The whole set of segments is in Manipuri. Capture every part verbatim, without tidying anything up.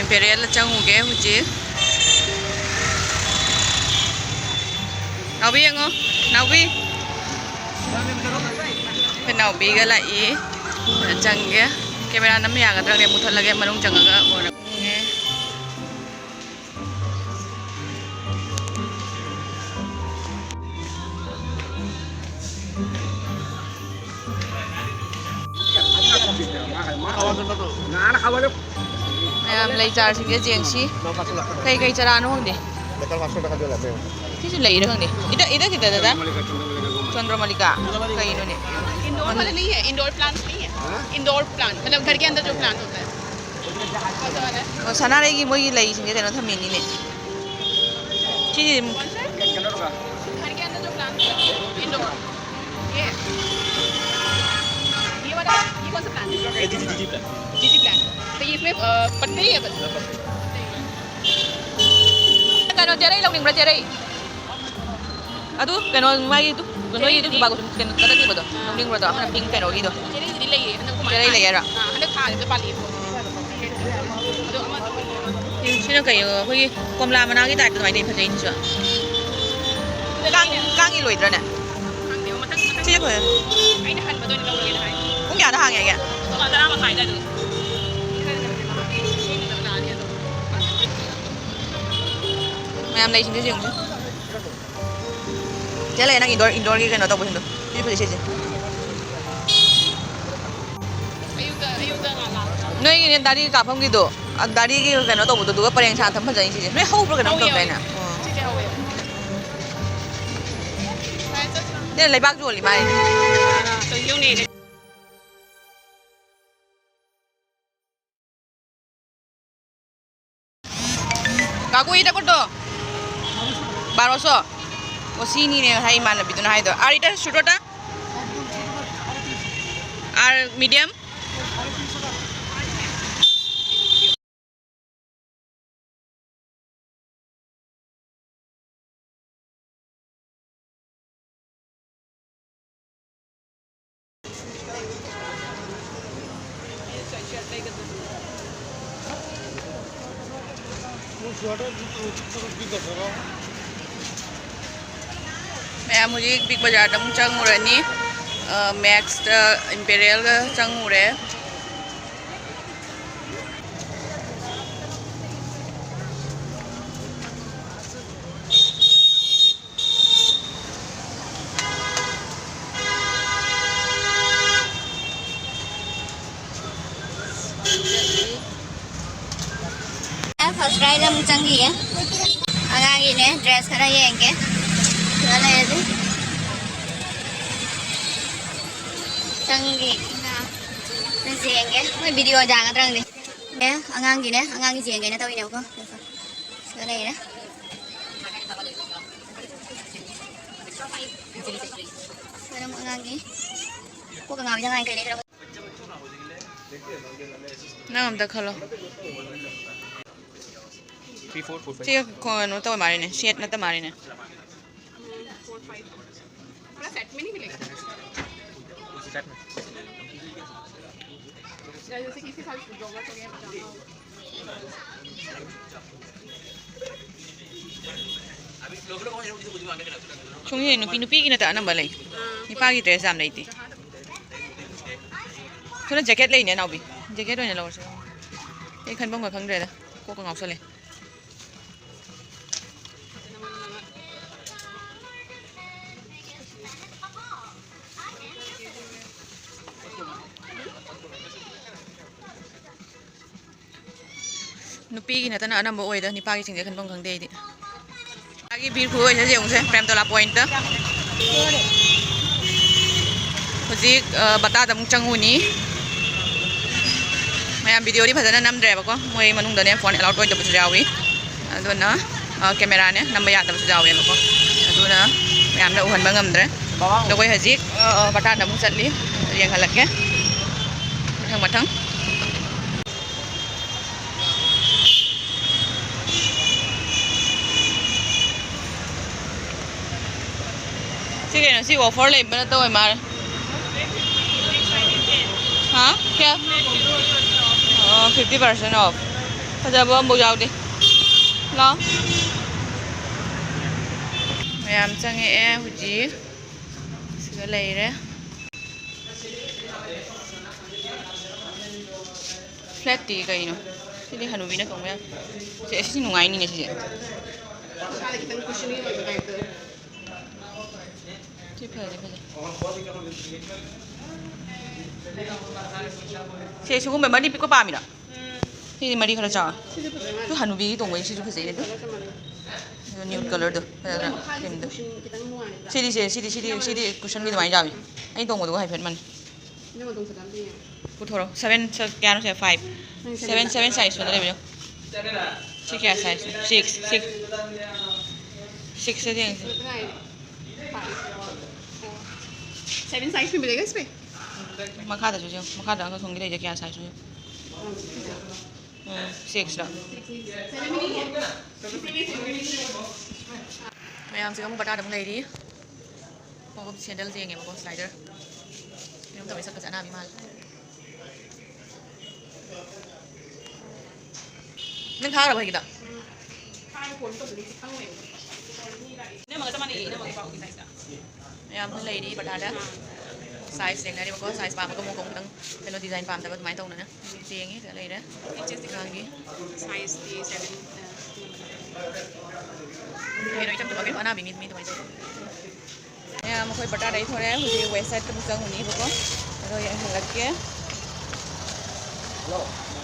ꯏꯝꯄꯦꯔꯤꯌꯦꯜꯗ ꯆꯪꯉꯨꯒꯦ ꯍꯧꯖꯤꯛ꯫ ꯅꯥꯎꯕꯤ ꯌꯦꯡꯉꯣ, ꯅꯥꯎꯕꯤ꯫ ꯑꯩꯈꯣꯏ ꯅꯥꯎꯕꯤꯒ ꯂꯥꯛꯏ꯫ ꯆꯪꯒꯦ꯫ ꯀꯦꯃꯦꯔꯥ ꯅꯝꯕ ꯌꯥꯒꯗ꯭ꯔꯥ ꯈꯪꯗꯦ, ꯃꯨꯊꯠꯂꯒꯦ, ꯃꯅꯨꯡ ꯆꯪꯉꯒ ꯑꯣꯏꯅ ꯌꯦꯡꯉꯦ꯫ ꯃꯌꯥꯝ ꯂꯩ ꯆꯥꯔꯁꯤꯡꯁꯦ ꯌꯦꯡꯁꯤ꯫ ꯀꯩ ꯀꯩ ꯆꯔꯥꯅꯣ ꯈꯪꯗꯦ꯫ ꯁꯤꯁꯨ ꯂꯩꯔ ꯈꯪꯗꯦ꯫ ꯏꯗ, ꯏꯗ ꯈꯤꯇ ꯗꯗꯥ꯫ ꯆꯟꯗ꯭ꯔꯃꯜꯂꯤꯀꯥ꯫ ꯀꯩꯅꯣꯅꯦ? इंडोर प्लांट मतलब घर के अंदर जो प्लांट होता है। ꯑꯣ, ꯁꯅꯥꯔꯩꯒꯤ ꯃꯣꯏꯒꯤ ꯂꯩꯁꯤꯡꯁꯦ ꯀꯩꯅꯣ ꯊꯝꯃꯤꯅꯤꯅꯦ꯫ ꯁꯤꯁꯦ घर के अंदर जो प्लांट होता है, इंडोर। ये, ये वाला, ये कौन सा प्लांट है? जीजी प्लांट। तो ये इसमें, अ, पत्ते ही है बस। ꯀꯩꯅꯣ, ꯆꯦꯔꯩ ꯂꯧꯅꯤꯡꯕ꯭ꯔꯥ, ꯆꯦꯔꯩ? ꯑꯗꯨ ꯀꯩꯅꯣ, ꯃꯥꯒꯤ ꯇꯨ-, ꯅꯣꯏꯒꯤ ꯇꯨ ꯇꯨꯕꯥꯀꯣ ꯀꯩꯅꯣ ꯀꯗꯛ ꯄꯤꯕꯗꯣ, ꯅꯣꯛꯅꯤꯡꯕ꯭ꯔꯗꯣ? ꯑꯃꯅ ꯄꯤꯡ ꯀꯩꯅꯣꯒꯤꯗꯣ꯫ ꯆꯦꯔꯩꯁꯤꯗꯤ ꯂꯩꯌꯦ, ꯍꯟꯗꯛ ꯀꯨꯝꯃ ꯆꯦꯔꯩ ꯊꯥꯏ꯫ ꯂꯩꯌꯦꯔꯣ? ꯑꯥ, ꯍꯟꯗꯛ ꯊꯥꯁꯤꯗ ꯄꯥꯜꯂꯛꯑꯦꯕꯀꯣ꯫ ꯑꯗꯣ ꯑꯃ ꯁꯤꯅ ꯀꯩꯅꯣ, ꯑꯩꯈꯣꯏꯒꯤ ꯀꯣꯝꯂꯥ ꯃꯅꯥꯒꯤ ꯇꯥꯏꯞꯇ ꯑꯗꯨꯃꯥꯏꯅ ꯐꯖꯩꯅꯦ ꯁꯤꯁꯨ꯫ ꯀꯥꯡ, ꯀꯥꯡꯒꯤ ꯂꯣꯏꯗ꯭ꯔꯅꯦ? ꯈꯪꯗꯦꯕ, ꯃꯊꯪ, ꯃꯊꯪ ꯁꯤꯁꯦ ꯐꯖꯩ꯫ ꯑꯩꯅ ꯍꯟꯕꯗ ꯑꯣꯏꯅ ꯂꯧꯔꯒꯦꯅ ꯍꯥꯏ꯫ ꯄꯨꯡ ꯀꯌꯥꯗ ꯍꯥꯡꯉꯦ ꯍꯥꯏꯒꯦ? ꯄꯨꯡ ꯇꯔꯥ ꯃꯈꯥꯏ ꯑꯗꯥꯏꯗ꯫ ꯃꯌꯥꯝ ꯂꯩꯁꯤꯡꯁꯦ ꯌꯦꯡꯉꯨꯁꯦ꯫ ꯁꯤꯗ ꯂꯩ ꯅꯪ ꯏꯟꯗꯣꯔ, ꯏꯟꯗꯣꯔꯒꯤ ꯀꯩꯅꯣ ꯇꯧꯕꯁꯤꯡꯗꯣ꯫ ꯁꯤ ꯐꯖꯩ, ꯁꯤꯁꯦ꯫ ꯑꯌꯨꯛꯇ, ꯑꯌꯨꯛꯇ ꯉꯥꯏꯍꯥꯛ ꯂꯥꯛꯑꯣ꯫ ꯅꯣꯏꯒꯤꯅꯦ ꯗꯥꯔꯤ ꯀꯥꯞꯐꯝꯒꯤꯗꯣ, ꯑ, ꯗꯥꯔꯤꯒꯤ ꯀꯩꯅꯣ ꯇꯧꯕꯗꯣ, ꯑꯗꯨꯒ ꯄꯔꯦꯡ ꯁꯥꯟꯅ ꯊꯝ ꯐꯖꯩ ꯁꯤꯁꯦ꯫ ꯅꯣꯏ ꯍꯧꯕ꯭ꯔꯥ ꯀꯩꯅꯣꯝ ꯍꯧꯋꯦ, ꯇꯧꯗꯥꯏꯅꯦ? ꯍꯧꯋꯦ꯫ ꯑꯣ꯫ ꯁꯤꯁꯦ ꯍꯧꯋꯦ꯫ ꯁꯤꯅ ꯂꯩꯕꯥꯛ ꯌꯣꯜꯂꯤ ꯃꯥꯜꯂꯦ꯫ ꯑꯥ, ꯌꯣꯟꯅꯦ꯫ ꯀꯥꯀꯨ, ꯏꯗ ꯀꯣꯠꯇꯣ? ꯕꯥꯔꯣꯁꯣ? ꯑꯣ, ꯁꯤꯅꯤꯅꯦ ꯉꯁꯥꯏ ꯏꯃꯥꯟꯅꯕꯤꯗꯨꯅ ꯍꯥꯏꯗꯣ꯫ ꯑꯥꯔ ꯏꯇ ꯁꯨꯇꯣꯇ? R medium? ꯃꯌꯥꯝ ꯍꯧꯖꯤꯛ ꯕꯤꯒ ꯕꯖꯥꯔꯗ ꯑꯃꯨꯛ ꯆꯪꯉꯨꯔꯅꯤ꯫ ꯑ, ꯃꯦꯛꯁꯇ ꯏꯝꯄꯦꯔꯤꯌꯦꯜꯒ ꯆꯪꯉꯨꯔꯦ꯫ ꯐꯥꯔꯁ ꯀ꯭ꯔꯥꯏꯗ ꯑꯃꯨꯛ ꯆꯪꯈꯤꯒꯦ꯫ ꯑꯉꯥꯡꯒꯤꯅꯦ, ꯗ꯭ꯔꯦꯁ ꯈꯔ ꯌꯦꯡꯒꯦ꯫ ꯈꯔ ꯂꯩꯔꯗꯤ ꯆꯪꯈꯤ꯫ ꯗ꯭ꯔꯦꯁ ꯌꯦꯡꯒꯦ꯫ ꯃꯣꯏ ꯚꯤꯗꯤꯑꯣ ꯌꯥꯒꯗ꯭ꯔꯥ ꯈꯪꯗꯦ꯫ ꯑꯦ, ꯑꯉꯥꯡꯒꯤꯅꯦ, ꯑꯉꯥꯡꯒꯤ ꯌꯦꯡꯒꯦꯅ ꯇꯧꯔꯤꯅꯦꯕꯀꯣ꯫ ꯁꯤꯗ ꯂꯩꯔꯦ꯫ ꯁꯤꯗ ꯑꯃꯨꯛ ꯑꯉꯥꯡꯒꯤ꯫ ꯀꯣꯛꯀ ꯉꯥꯎꯋꯤꯗ ꯑꯉꯥꯡ ꯀꯩꯅꯣ ꯈꯔ꯫ ꯅꯪ ꯑꯝꯇ ꯈꯜꯂꯣ꯫ ꯁꯤ ꯀꯩꯅꯣ ꯇꯧꯕ ꯃꯥꯜꯂꯤꯅꯦ, ꯁꯦꯠ ꯅꯠꯇ ꯃꯥꯜꯂꯤꯅꯦ꯫ ꯁꯨꯝ ꯌꯦꯡ, ꯅꯨꯄꯤ, ꯅꯨꯄꯤꯒꯤ ꯅꯠꯇ ꯑꯅꯝꯕ ꯂꯩ꯫ ꯅꯨꯄꯥꯒꯤ ꯗ꯭ꯔꯦꯁ ꯌꯥꯝ ꯂꯩꯇꯦ꯫ ꯁꯣꯝꯗ ꯖꯦꯀꯦꯠ ꯂꯩꯅꯦ, ꯅꯥꯎꯕꯤ꯫ ꯖꯦꯀꯦꯠ ꯑꯣꯏꯅ ꯂꯧꯔꯁꯤ꯫ ꯑꯩ ꯈꯟꯐꯝꯒ ꯈꯪꯗ꯭ꯔꯦꯗ꯫ ꯀꯣꯛꯀ ꯉꯥꯎꯁꯜꯂꯦ꯫ ꯅꯨꯄꯤꯒꯤ ꯅꯠꯇꯅ ꯑꯅꯝꯕ ꯑꯣꯏꯗ, ꯅꯨꯄꯥꯒꯤꯁꯤꯡꯁꯦ ꯈꯟꯐꯝ ꯈꯪꯗꯦ ꯑꯩꯗꯤ꯫ ꯃꯥꯒꯤ ꯕꯤꯔ ꯈꯨꯑꯣꯏꯁꯦ ꯌꯦꯡꯉꯨꯁꯦ, ꯄ꯭ꯔꯦꯝꯇꯣꯂꯥ ꯄꯣꯏꯟꯠꯇ꯫ ꯍꯧꯖꯤꯛ, ꯑ, ꯕꯇꯥꯗ ꯑꯃꯨꯛ ꯆꯪꯉꯨꯅꯤ꯫ ꯃꯌꯥꯝ ꯚꯤꯗꯤꯑꯣꯗꯤ ꯐꯖꯅ ꯅꯝꯗ꯭ꯔꯦꯕꯀꯣ, ꯃꯣꯏ ꯃꯅꯨꯡꯗꯅꯦ ꯐꯣꯟ ꯑꯦꯂꯥꯎꯠ ꯑꯣꯏꯗꯕꯁꯨ ꯌꯥꯎꯏ꯫ ꯑꯗꯨꯅ, ꯑ, ꯀꯦꯃꯦꯔꯥꯅꯦ ꯅꯝꯕ ꯌꯥꯗꯕꯁꯨ ꯌꯥꯎꯋꯦꯕꯀꯣ꯫ ꯑꯗꯨꯅ ꯃꯌꯥꯝꯗ ꯎꯍꯟꯕ ꯉꯝꯗ꯭ꯔꯦ꯫ ꯑꯗꯣ ꯑꯩꯈꯣꯏ ꯍꯧꯖꯤꯛ, ꯑ, ꯑ, ꯕꯇꯥꯗ ꯑꯃꯨꯛ ꯆꯠꯂꯤ꯫ ꯌꯦꯡꯍꯜꯂꯛꯀꯦ ꯃꯊꯪ ꯃꯊꯪ꯫ ꯁꯤ ꯀꯩꯅꯣ, ꯁꯤ ꯑꯣꯐꯔ ꯂꯩꯕ ꯅꯠꯇ ꯑꯣꯏ ꯃꯥꯜꯂꯦ꯫ ꯍꯥ? ꯀꯌꯥ? ꯑꯣ, fifty percent off꯫ ꯐꯖꯕ ꯑꯃꯐꯥꯎ ꯌꯥꯎꯗꯦ꯫ ꯂꯥꯎ꯫ ꯃꯌꯥꯝ ꯆꯪꯉꯛꯑꯦ ꯍꯧꯖꯤꯛ꯫ ꯁꯤꯗ ꯂꯩꯔꯦ꯫ Flat ꯇꯤ ꯀꯩꯅꯣ? ꯁꯤꯗꯤ ꯍꯅꯨꯕꯤꯅ ꯇꯣꯡꯕ ꯌꯥꯏ꯫ ꯁꯦ, ꯁꯤꯗꯤ ꯅꯨꯡꯉꯥꯏꯅꯤꯅꯦ ꯁꯤꯁꯦ꯫ ꯃꯈꯥꯗ ꯈꯤꯇꯪ cushiony ꯑꯣꯏꯕ type ꯇꯣ꯫ ꯁꯤ ꯐꯖꯩ, ꯐꯖꯩ꯫ ꯁꯦ, ꯁꯤꯒꯨꯝꯕ ꯃꯔꯤ ꯄꯤꯛꯄ ꯄꯥꯝꯃꯤꯔꯣ? ꯁꯤꯗꯤ ꯃꯔꯤ ꯈꯔ ꯆꯥꯎꯔꯦ꯫ ꯁꯤꯁꯨ ꯐꯖꯩ ꯃꯥꯜꯂꯦ꯫ ꯁꯤ ꯍꯅꯨꯕꯤꯒꯤ ꯇꯣꯡꯕꯩ ꯁꯤꯁꯨ ꯐꯖꯩꯅꯦ ꯑꯗꯨ꯫ Colour ꯆꯞ ꯃꯥꯟꯅꯩ꯫ ꯑꯗꯨ nude colour ꯗꯣ ꯐꯖꯅ ꯑꯗꯨ ꯃꯈꯥꯒꯤꯁꯦ ꯀ꯭ꯔꯤꯝꯗꯣ꯫ Cushion ꯈꯤꯇꯪ ꯅꯨꯡꯉꯥꯏꯕ꯫ ꯁꯤꯗꯤ ꯁꯦ, ꯁꯤꯗꯤ, ꯁꯤꯗꯤ, ꯁꯤꯗꯤ cushion ꯒꯤ ꯑꯗꯨꯃꯥꯏꯅ ꯌꯥꯎꯏ꯫ ꯑꯩ ꯇꯣꯡꯕꯗꯨꯒ ꯍꯥꯏꯐꯦꯠ ꯃꯥꯟꯅꯩ꯫ ꯅꯪ ꯑꯗꯨꯝ ꯐꯖꯅ ꯑꯝꯇ ꯌꯦꯡꯉꯣ꯫ ꯄꯨꯊꯣꯔꯛꯑꯣ꯫ Seven ꯁ-, ꯀꯌꯥꯅꯣ ꯁꯦ? Five꯫ ꯅꯪ seven, seven꯫ Seven size ꯁꯨꯗ ꯂꯩꯕ ꯌꯦꯡꯉꯣ꯫ ꯁꯤ ꯀꯌꯥ size ꯅꯣ? Six, six꯫ Six ꯁꯦ ꯌꯦꯡꯁꯤ꯫ ꯐꯖꯅ ꯍꯥꯏꯔꯦ꯫ Five꯫ Four꯫ Seven size ꯁꯨꯕ ꯂꯩꯒꯦ ꯁꯤꯗꯤ꯫ ꯃꯈꯥꯗꯁꯨ ꯌꯦꯡꯉꯣ꯫ ꯃꯈꯥꯗ ꯑꯃꯈꯛ ꯊꯣꯡꯒꯤ ꯂꯩꯁꯦ ꯀꯌꯥ size ꯅꯣ ꯌꯦꯡꯉꯣ꯫ ꯎꯝ, six ꯂꯣ? ꯃꯌꯥꯝꯁꯦ ꯑꯃꯨꯛ ꯕꯇꯥꯗ ꯑꯃꯨꯛ ꯂꯩꯔꯤ꯫ ꯈꯣꯡꯎꯞ sandal ꯌꯦꯡꯉꯦꯕꯀꯣ, slider꯫ ꯀꯩꯅꯣꯝ ꯇꯧꯔꯦ, ꯁꯛꯀꯁꯦ ꯑꯅꯥꯕꯤ ꯃꯥꯜꯂꯦ꯫ ꯅꯪ ꯊꯥꯈ꯭ꯔꯕ ꯍꯧꯖꯤꯛꯀꯤꯗꯣ? ꯏꯅꯝꯃꯒ ꯆꯞ ꯃꯥꯟꯅꯩꯌꯦ, ꯏꯅꯝꯃꯒꯤ ꯄꯥꯎꯒꯤ size ꯇ꯫ ꯃꯌꯥꯝꯁꯨ ꯂꯩꯔꯤ ꯕꯖꯥꯔꯗ꯫ Size ꯌꯦꯡꯅꯔꯤꯕꯀꯣ, size ꯄꯥꯝꯕꯒ ꯑꯃꯨꯛ ꯑꯃꯨꯛꯇꯪ ꯀꯩꯅꯣ design ꯄꯥꯝꯗꯕ ꯑꯗꯨꯃꯥꯏꯅ ꯇꯧꯅꯅ꯫ ꯌꯦꯡꯉꯤ, ꯁꯤꯗ ꯂꯩꯔꯦ꯫ ꯑꯉꯥꯡꯒꯤ꯫ Size ꯇꯤ seven, ꯑ, ꯀꯩꯅꯣ, ꯏꯆꯝ ꯆꯝꯕ ꯀꯩꯅꯣ, ꯑꯅꯥꯕꯤ ꯃꯤ, ꯃꯤ ꯑꯗꯨꯃꯥꯏꯅ ꯇꯧꯋꯦ꯫ ꯃꯌꯥꯝ ꯑꯩꯈꯣꯏ ꯕꯖꯥꯔꯗꯩ ꯊꯣꯔꯛꯑꯦ꯫ ꯍꯧꯖꯤꯛ West Side ꯇ ꯑꯃꯨꯛ ꯆꯪꯉꯨꯅꯤꯕꯀꯣ꯫ ꯑꯗꯣ ꯌꯦꯡꯍꯜꯂꯛꯀꯦ꯫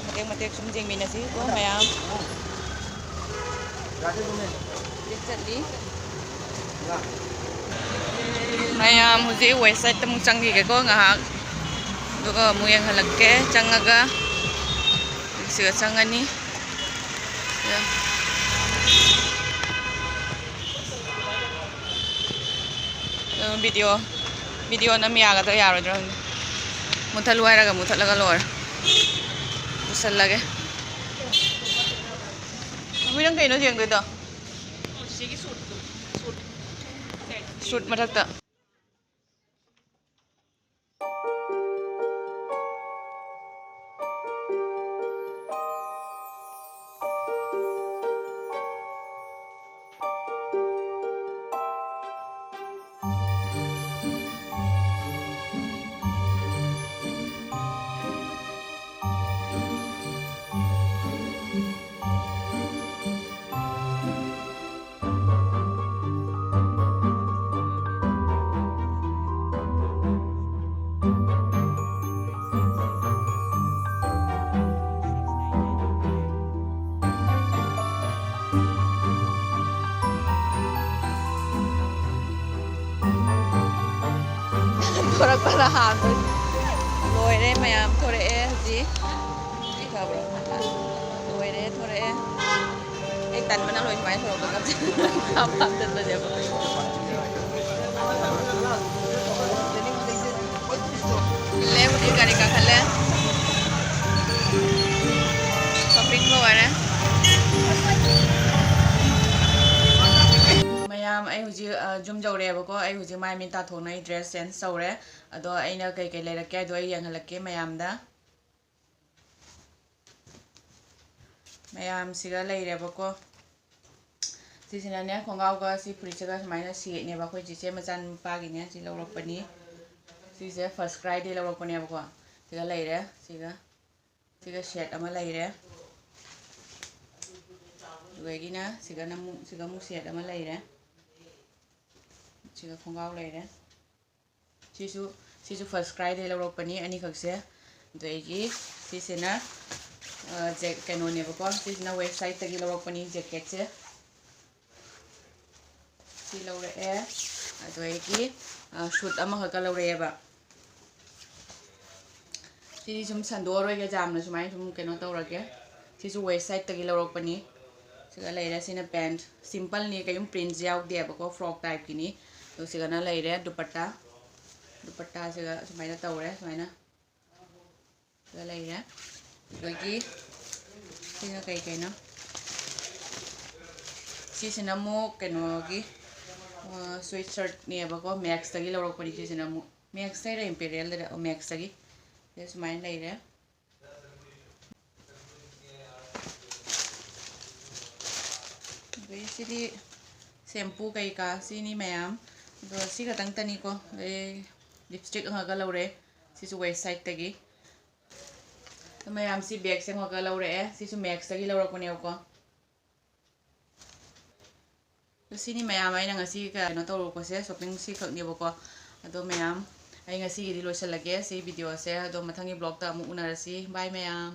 ꯃꯇꯦꯛ ꯃꯇꯦꯛ ꯁꯨꯝ ꯌꯦꯡꯃꯤꯟꯅꯁꯤꯀꯣ ꯃꯌꯥꯝ꯫ ꯍꯧꯖꯤꯛ ꯆꯠꯂꯤ꯫ ꯃꯌꯥꯝ ꯍꯧꯖꯤꯛ West Side ꯇ ꯑꯃꯨꯛ ꯆꯪꯈꯤꯒꯦꯀꯣ ꯉꯥꯏꯍꯥꯛ꯫ ꯑꯗꯨꯒ ꯑꯃꯨꯛ ꯌꯦꯡꯍꯜꯂꯛꯀꯦ ꯆꯪꯉꯒ꯫ ꯁꯤꯒ ꯆꯪꯉꯅꯤ꯫ ꯑꯗꯨꯝ video, video ꯅꯝ ꯌꯥꯒꯗ꯭ꯔꯥ ꯌꯥꯔꯣꯏꯗ꯭ꯔꯥ ꯈꯪꯗꯦ꯫ ꯃꯨꯠꯊꯠꯂꯨ ꯍꯥꯏꯔꯒ ꯃꯨꯠꯊꯠꯂꯒ ꯂꯣꯏꯔꯦ꯫ ꯄꯨꯁꯜꯂꯒꯦ꯫ ꯃꯃꯤ, ꯅꯪ ꯀꯩꯅꯣ ꯌꯦꯡꯗꯣꯏꯗꯣ? Suit ꯃꯊꯛꯇ꯫ ꯊꯣꯔꯛꯄꯅ ꯍꯥꯟꯕ꯫ ꯂꯣꯏꯔꯦ ꯃꯌꯥꯝ, ꯊꯣꯔꯛꯑꯦ ꯍꯧꯖꯤꯛ꯫ ꯁꯤ ꯈꯕ꯭ꯔꯣ? ꯂꯣꯏꯔꯦ, ꯊꯣꯔꯛꯑꯦ꯫ ꯑꯩ ꯇꯟꯕꯅ ꯂꯣꯏ ꯁꯨꯃꯥꯏꯅ ꯊꯣꯔꯛꯄ ꯉꯝꯖꯗꯦ꯫ ꯐꯥꯝ ꯐꯥꯝ ꯆꯠꯄꯁꯦ꯫ ꯂꯦ, ꯍꯧꯖꯤꯛ ꯒꯥꯔꯤ ꯀꯥꯈꯠꯂꯦ꯫ Shopping ꯂꯣꯏꯔꯦ꯫ ꯃꯌꯥꯝ, ꯑꯩ ꯍꯧꯖꯤꯛ, ꯑ, ꯌꯨꯝ ꯌꯧꯔꯛꯑꯦꯕꯀꯣ꯫ ꯑꯩ ꯍꯧꯖꯤꯛ ꯃꯥꯏ ꯃꯤꯠ ꯇꯥꯊꯣꯛꯅ ꯑꯩ dress change ꯇꯧꯔꯦ꯫ ꯑꯗꯣ ꯑꯩꯅ ꯀꯩꯀꯩ ꯂꯩꯔꯛꯀꯦ ꯍꯥꯏꯗꯣ ꯑꯩ ꯌꯦꯡꯍꯜꯂꯛꯀꯦ ꯃꯌꯥꯝꯗ꯫ ꯃꯌꯥꯝꯁꯤꯒ ꯂꯩꯔꯦꯕꯀꯣ꯫ ꯁꯤꯁꯤꯅꯅꯦ, ꯈꯣꯡꯒ꯭ꯔꯥꯎꯒ ꯁꯤ ꯐꯨꯔꯤꯠꯁꯤꯒ ꯁꯨꯃꯥꯏꯅ ꯁꯦꯠꯅꯦꯕ꯫ ꯑꯩꯈꯣꯏ ꯆꯦꯆꯦ ꯃꯆꯥꯅꯨꯄꯥꯒꯤꯅꯦ꯫ ꯁꯤ ꯂꯧꯔꯛꯄꯅꯤ꯫ ꯁꯤꯁꯦ First Cryꯗꯩ ꯂꯧꯔꯛꯄꯅꯦꯕꯀꯣ꯫ ꯁꯤꯒ ꯂꯩꯔꯦ꯫ ꯁꯤꯒ, ꯁꯤꯒ set ꯑꯃ ꯂꯩꯔꯦ꯫ ꯑꯗꯨꯗꯒꯤꯅ ꯁꯤꯒꯅ ꯑꯃꯨꯛ, ꯁꯤꯒ ꯑꯃꯨꯛ set ꯑꯃ ꯂꯩꯔꯦ꯫ ꯁꯤꯒ ꯈꯣꯡꯒ꯭ꯔꯥꯎ ꯂꯩꯔꯦ꯫ ꯁꯤꯁꯨ, ꯁꯤꯁꯨ First Cryꯗꯩ ꯂꯧꯔꯛꯄꯅꯤ ꯑꯅꯤꯈꯛꯁꯦ꯫ ꯑꯗꯒꯤ ꯁꯤꯁꯤꯅ, ꯑ, ꯖꯦꯛ-, ꯀꯩꯅꯣꯅꯦꯕꯀꯣ꯫ ꯁꯤꯁꯤꯅ Westsideꯇꯒꯤ ꯂꯧꯔꯛꯄꯅꯤ jacketꯁꯦ꯫ ꯁꯤ ꯂꯧꯔꯛꯑꯦ꯫ ꯑꯗꯒꯤ, ꯑ, suit ꯑꯃꯈꯛꯀ ꯂꯧꯔꯛꯑꯦꯕ꯫ ꯁꯤꯗꯤ ꯁꯨꯝ ꯁꯟꯗꯣꯛꯑꯔꯣꯏꯒꯦ, ꯌꯥꯝꯅ ꯁꯨꯃꯥꯏꯅ ꯁꯨꯝ ꯀꯩꯅꯣ ꯇꯧꯔꯒꯦ꯫ ꯁꯤꯁꯨ Westsideꯇꯒꯤ ꯂꯧꯔꯛꯄꯅꯤ꯫ ꯁꯤꯒ ꯂꯩꯔꯦ꯫ ꯁꯤꯅ pant, simpleꯅꯤ, ꯀꯩꯝ print ꯌꯥꯎꯗꯦꯕꯀꯣ, frock typeꯀꯤꯅꯤ꯫ ꯑꯗꯨ ꯁꯤꯒꯅ ꯂꯩꯔꯦ dupatta, dupattaꯁꯤꯒ ꯁꯨꯃꯥꯏꯅ ꯇꯧꯔꯦ, ꯁꯨꯃꯥꯏꯅ꯫ ꯁꯤꯒ ꯂꯩꯔꯦ꯫ ꯑꯗꯒꯤ ꯁꯤꯅ ꯀꯩ ꯀꯩꯅꯣ? ꯁꯤꯁꯤꯅ ꯑꯃꯨꯛ ꯀꯩꯅꯣꯒꯤ, ꯑ, sweatshirtꯅꯦꯕꯀꯣ, Maxꯇꯒꯤ ꯂꯧꯔꯛꯄꯅꯤ꯫ ꯁꯤꯁꯤꯅ ꯑꯃꯨꯛ Maxꯇꯩꯔ Imperialꯗꯩꯔ? ꯑꯣ, Maxꯇꯒꯤ꯫ ꯁꯤꯗ ꯁꯨꯃꯥꯏꯅ ꯂꯩꯔꯦ꯫ ꯑꯗꯩ ꯁꯤꯗꯤ shampoo ꯀꯩꯀꯥ ꯁꯤꯅꯤ ꯃꯌꯥꯝ꯫ ꯑꯗꯣ ꯁꯤ ꯈꯛꯇꯪꯇꯅꯤꯀꯣ꯫ ꯑꯗꯩ lipstick ꯑꯃꯒ ꯂꯧꯔꯦ꯫ ꯁꯤꯁꯨ Westsideꯇꯒꯤ꯫ ꯑꯗꯣ ꯃꯌꯥꯝ ꯁꯤ bagꯁꯦ ꯑꯃꯒ ꯂꯧꯔꯛꯑꯦ꯫ ꯁꯤꯁꯨ Maxꯇꯒꯤ ꯂꯧꯔꯛꯄꯅꯦꯕꯀꯣ꯫ ꯑꯗꯣ ꯁꯤꯅꯤ ꯃꯌꯥꯝ ꯑꯩꯅ ꯉꯁꯤ ꯀꯩꯅꯣ ꯇꯧꯔꯛꯄꯁꯦ, shopping ꯁꯤ ꯈꯛꯅꯦꯕꯀꯣ꯫ ꯑꯗꯣ ꯃꯌꯥꯝ, ꯑꯩ ꯉꯁꯤꯒꯤꯗꯤ ꯂꯣꯏꯁꯤꯜꯂꯒꯦ ꯁꯤ videoꯁꯦ꯫ ꯑꯗꯣ ꯃꯊꯪꯒꯤ vlogꯇ ꯑꯃꯨꯛ ꯎꯅꯔꯁꯤ꯫ Bye ꯃꯌꯥꯝ꯫